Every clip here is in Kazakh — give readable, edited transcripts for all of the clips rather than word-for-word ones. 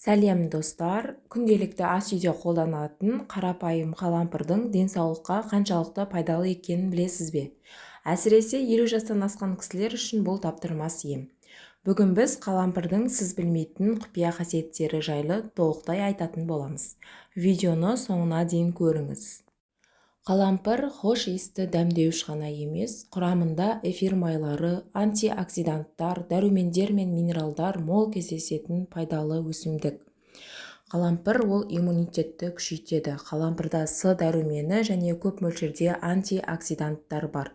Сәлем, достар! Күнделікті ас үйде қолданатын қарапайым қалампырдың денсаулыққа қаншалықты пайдалы екенін білесіз бе? Әсіресе 50 жастан асқан кісілер үшін бұл таптырмас ем. Бүгін біз қалампырдың сіз білмейтін құпия қасиеттері жайлы толықтай айтатын боламыз. Видеоны соңына дейін көріңіз. Қалампыр хош иісті дәмдеуіш ғана емес, құрамында эфир майлары, антиоксиданттар, дәрумендер мен минералдар мол кездесетін пайдалы өсімдік. Қалампыр ол иммунитетті күшейтеді. Қалампырда С дәрумені және көп мөлшерде антиоксиданттар бар.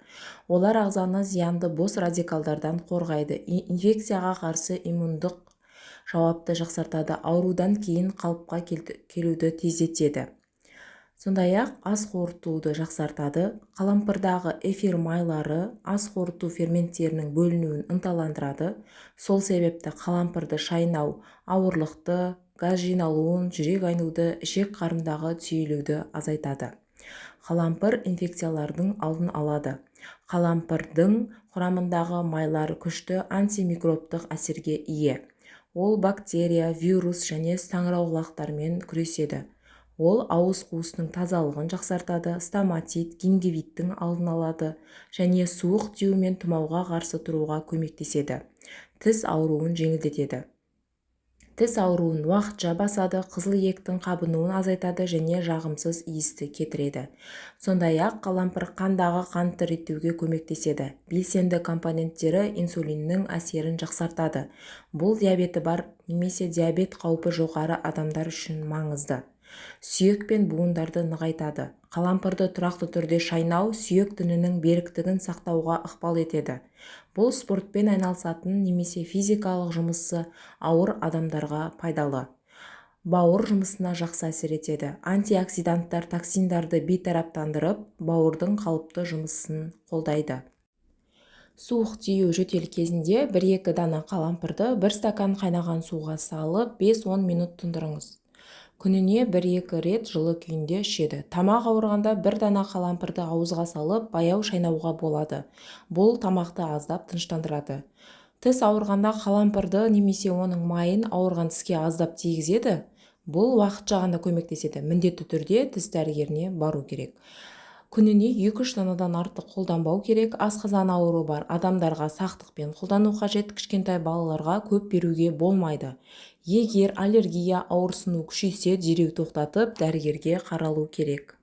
Олар ағзаны зиянды бос радикалдардан қорғайды, инфекцияға қарсы иммундық жауапты жақсартады, аурудан кейін қалыпқа келуді тездетеді. Сондай-ақ ас қорытуды жақсартады. Қалампырдағы эфир майлары ас қорыту ферменттерінің бөлінуін ынталандырады. Сол себепті қалампырды шайнау ауырлықты, газ жиналуын, жүрек айнуды, ішек қарындағы түйілуді азайтады. Қалампыр инфекциялардың алдын алады. Қалампырдың құрамындағы майлар күшті антимикробтық әсерге ие. Ол бактерия, вирус және саңырауқұлақтармен күреседі. Ол ауыз қуысының тазалығын жақсартады, стоматит, гингивиттің алдын алады және суық тию мен тұмауға қарсы тұруға көмектеседі. Тіс ауруын жеңілдетеді. Тіс ауруын уақытша басады, қызыл иектің қабынуын азайтады және жағымсыз иісті кетіреді. Сондай-ақ қалампыр қандағы қантты реттеуге көмектеседі. Белсенді компоненттері инсулиннің әсерін жақсартады. Бұл диабеті бар немесе диабет қаупі жоғары адамдар үшін маңызды. Сүйек пен буындарды нығайтады. Қалампырды тұрақты түрде шайнау сүйек тінінің беріктігін сақтауға ықпал етеді. Бұл спортпен айналысатын немесе физикалық жұмысы ауыр адамдарға пайдалы. Бауыр жұмысына жақсы әсер етеді. Антиоксиданттар токсиндарды бейтараптандырып, бауырдың қалыпты жұмысын қолдайды. Суық тию, жөтел кезінде 1-2 дана қалампырды бір стакан қайнаған суға салып, 5-10 минут тұндырыңыз. Күніне 1-2 рет жылы күйінде ішеді. Тамақ ауырғанда бір дана қалампырды ауызға салып, баяу шайнауға болады. Бұл тамақты аздап тыныштандырады. Тіс ауырғанда қалампырды немесе оның майын ауырған тіске аздап тигізеді. Бұл уақытша ғана көмектеседі. Міндетті түрде тіс дәрігеріне бару керек. Күніне 2-3 данадан артық қолданбау керек. Асқазан ауруы бар адамдарға сақтықпен қолдану қажет. Кішкентай балаларға көп беруге болмайды. Егер аллергия, ауырсыну күшейсе, дереу тоқтатып, дәрігерге қаралу керек.